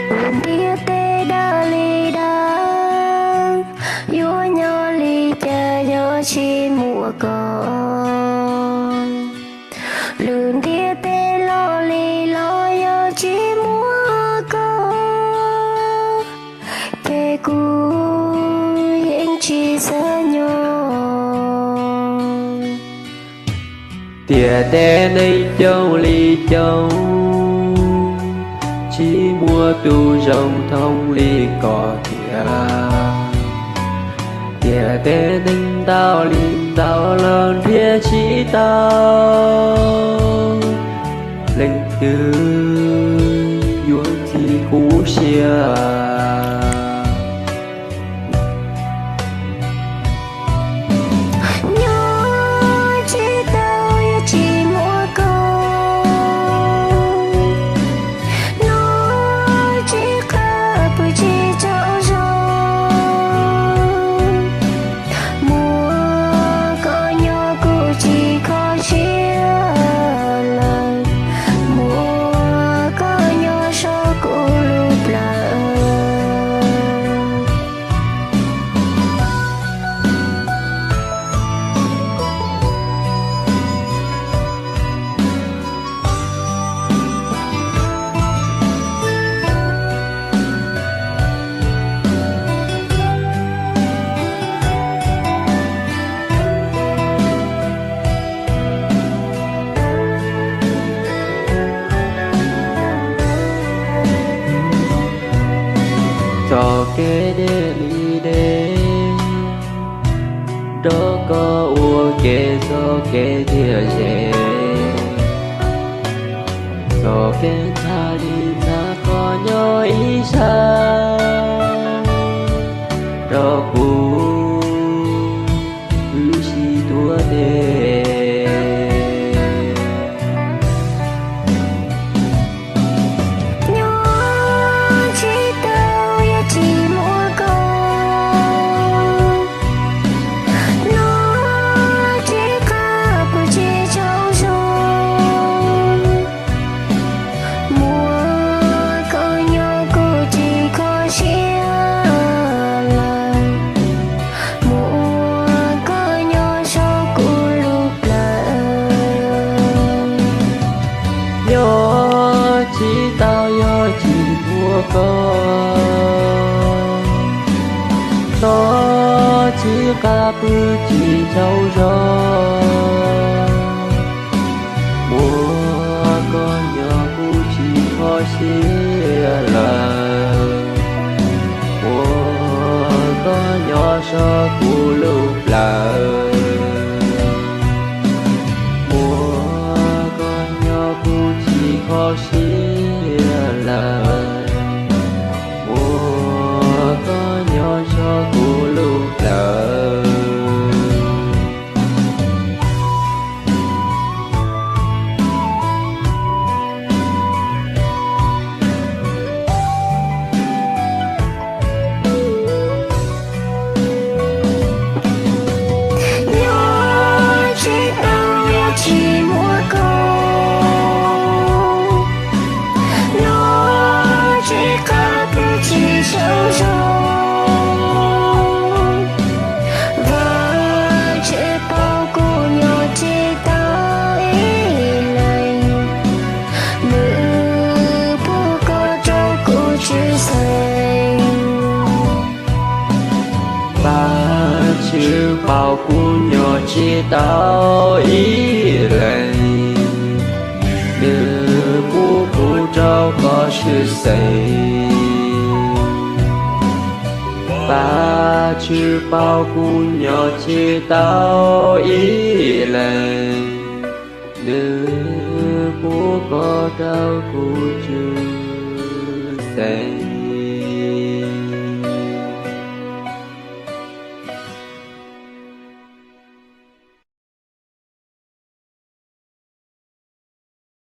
Lwm ntiaj teb dawb li dawb, yuav nyob li cas yog tsis muaj koj. Lwm ntiaj teb loj li loj, yog tsis muaj koj, ces kuv yeej tsis xav nyob. Tiam teb neeg coob li coob, tsis muaj tus zoo thooj li koj tiag. Tiam teb neeg ntau li ntau, los nrhiav tsis tau leej twg yuav txhim kuv siab. Nyob tsis tau yog tsis muaj koj, noj tsis qab pw tsis tsaug zog. Muaj koj nyob kuv tsis kho siab lawm, muaj koj nyob saum kuv lub plawv. Txoj kev deb li deb, nrog koj ua ke txoj kev thiaj ze. Txoj kev ntxhab li ntxhab koj nyob ib sab, nrog kuv wb sib tuav tes. Nyob tsis tau yog tsis muaj koj, noj tsis qab pw tsis tsaug zog. Muaj koj nyob kuv tsis kho siab lawm, muaj koj nyob saum kuv lub plawv. Nyob tsis tau yog tsis muaj koj, noj tsis qab pw tsis tsaug zog. Muaj koj nyob kuv tsis kho siab lawm, muaj koj nyob saum kuv lub plawv. Muaj koj nyob kuv tsis kho siab lawm, muaj koj nyob saum kuv lub plawv. Nyob tsis tau yog tsis muaj koj, noj tsis qab pw tsis tsaug zog. Vajtswv paub kuv nyob tsis tau ib leeg, nws pub koj rau kuv tshwj xeeb. Vajtswv paub kuv nyob tsis tau ib leeg, nws pub kuv rau koj tshwj xeeb. Vajtswv paub kuv nyob tsis tau ib leeg, nws pub koj rau kuv tshwj xeeb.